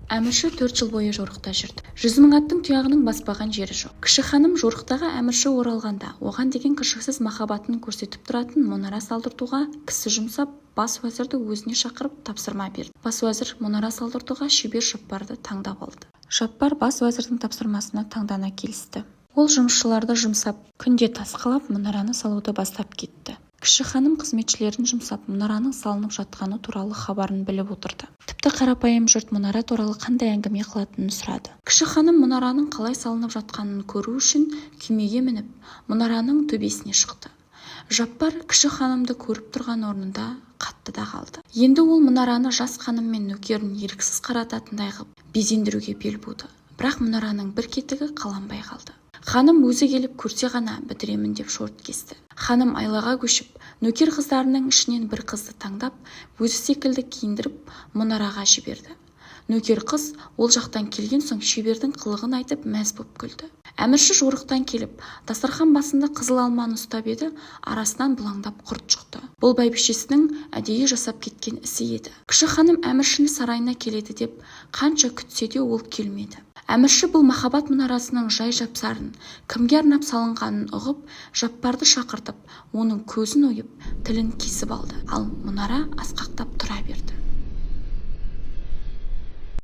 Әмірші 4 жыл бойы жорықта жүрді. 100 000 аттың тұяғының баспаған жері жоқ. Кіші ханым жорықтағы әмірші оралғанда оған деген кіршіксіз махаббатын көрсетіп тұратын мұнара салдыртуға кісі жұмсап, бас уәзірді өзіне шақырып, тапсырма берді. Бас уәзір мұнара салдыртуға шебер Жаппарды таңдап алды. Жаппар бас уәзірдің тапсырмасына таңдана келісті. Ол жұмысшыларды жұмсап, күнде тас қалап, мұнараны салуды бастап кетті. Кіші ханым қызметшілерін жұмсап, мұнараның салынып жатқаны туралы хабарын біліп отырды. Тіпті қарапайым жұрт мұнара туралы қандай әңгіме қылатынын сұрады. Кіші ханым мұнараның қалай салынып жатқанын көру үшін күймеге мініп, мұнараның төбесіне шықты. Жаппар кіші ханымды көріп тұрған орнында қатты да қалды. Енді ол мұнараны жас ханым мен нөкерін еріксіз қарататындай қып безендіруге бел буды. Бірақ мұнараның бір кетігі қаланбай қалды. Ханым өзі келіп көрсе ғана бітіремін деп шорт кесті. Ханым айлаға көшіп, нөкер қыздарының ішінен бір қызды таңдап, өзі секілді киіндіріп, мұнараға жіберді. Нөкер қыз ол жақтан келген соң шебердің қылығын айтып, мәз боп күлді. Әмірші жорықтан келіп, дастархан басында қызыл алманы ұстап еді, арасынан бұлаңдап құрт шықты. Бұл бәйбішесінің әдейі жасап кеткен ісі еді. Кіші ханым әміршіні сарайына келеді деп қанша күтсе де, ол келмеді. Әмірші бұл махаббат мұнарасының жай-жапсарын, кімге арнап салынғанын ұғып, Жаппарды шақыртып, оның көзін ойып, тілін кесіп алды. Ал мұнара асқақтап тұра берді.